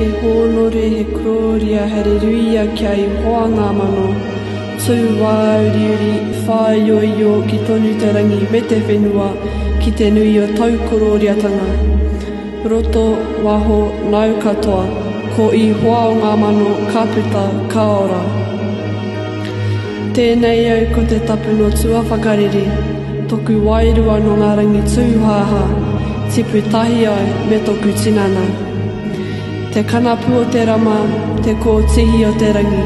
He hōnore, he korōria, hareruia ki a Ihowa ngā mano. Tū wāuriuri, whāioio ki tonu te rangi me te whenua, ki te nui o tau korōriatanga. Roto, waho, nāu katoa, ko Ihowa o ngā mano, ka puta, ka ora. Tēnei au ko te tapu no tuawhakarere, toku wairua no ngā rangi tūhāhā, tipu tahi ai me toku tinana. Te kanapu o te rama, te kōtihi o te rangi.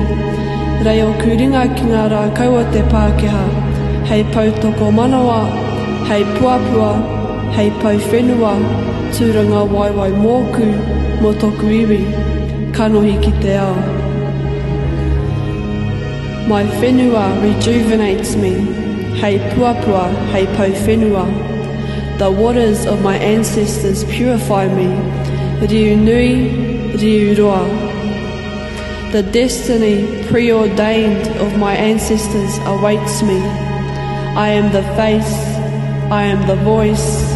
Rei oku ringa ki ngā rākau o te Pākehā, hei pou tokomanawa, hei puapua, hei pou whenua, tūranga waewae mōku, mō toku iwi, kanohi ki te ao. My whenua rejuvenates me, hei puapua, hei pou whenua. The waters of my ancestors purify me, riu nui, riu roa. The destiny preordained of my ancestors awaits me. I am the face, I am the voice.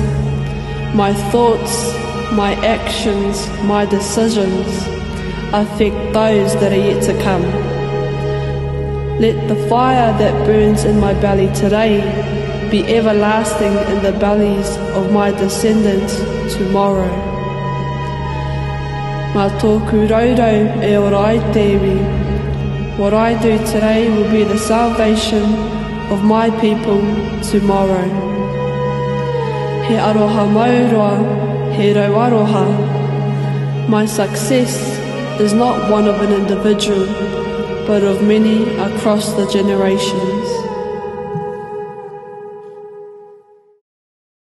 My thoughts, my actions, my decisions affect those that are yet to come. Let the fire that burns in my belly today be everlasting in the bellies of my descendants tomorrow. Mā tōku raurau e ora ai te iwi. What I do today will be the salvation of my people tomorrow. He aroha mauroa, he rau aroha. My success is not one of an individual, but of many across the generations.